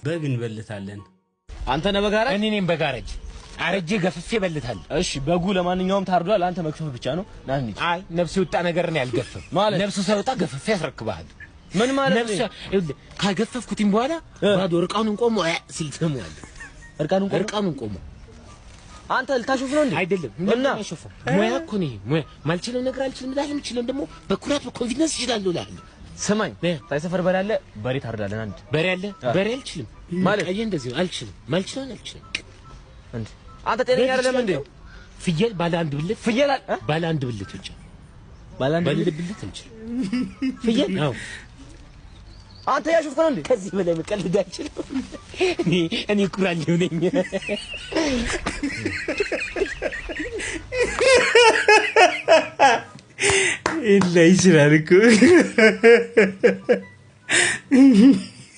በግ እንበልታለን። አንተ ነህ በጋራጅ? እኔ ነኝ በጋራጅ አረጄ ገፍፌ በልታለሁ። እሺ በጉ ለማንኛውም ታርዷል። አንተ መክፈፍ ብቻ ነው። ና እንሂድ። አይ ነፍስ የወጣ ነገር ነው ያልገፍም። ማለት? ነፍሱ ሳይወጣ ገፍፌ ያስረክብሃል። ምን ማለት ነፍሱ ነው? ይኸውልህ፣ ካገፈፍኩትኝ በኋላ ባዶ እርቃኑን ቆሞ ሲል ትሰማዋለህ። እርቃኑን ቆሞ? እርቃኑን ቆሞ። አንተ ልታሾፍ ነው እንዴ? አይደለም። እና አሾፈው ሙያ እኮ ነው ይሄ ሙያ። ማልችለው ነገር አልችልም እልሃለሁ፣ የምችለውን ደግሞ በኩራት በ confidence እችላለሁ እልሃለሁ። ስማኝ፣ ታይ ሰፈር በሬ አለ፣ በሬ ታርዳለን። አንድ በሬ አለ፣ በሬ አልችልም ማለት? አየህ፣ እንደዚህ ነው። አልችልም፣ ማልችለውን አልችልም። እንዴ አንተ ጤነኛ አይደለም እንዴ? ፍየል ባለ አንድ ብልት፣ ፍየል አለ? ባለ አንድ ብልት ብቻ። ባለ አንድ ባለ ብልት? ብልት አልችልም። ፍየል? አዎ። አንተ ያሾፍክ ነው እንዴ? ከዚህ በላይ መቀለድ አልችልም። እኔ ኩራሌው ነኝ። ይላ ይችላል እኮ።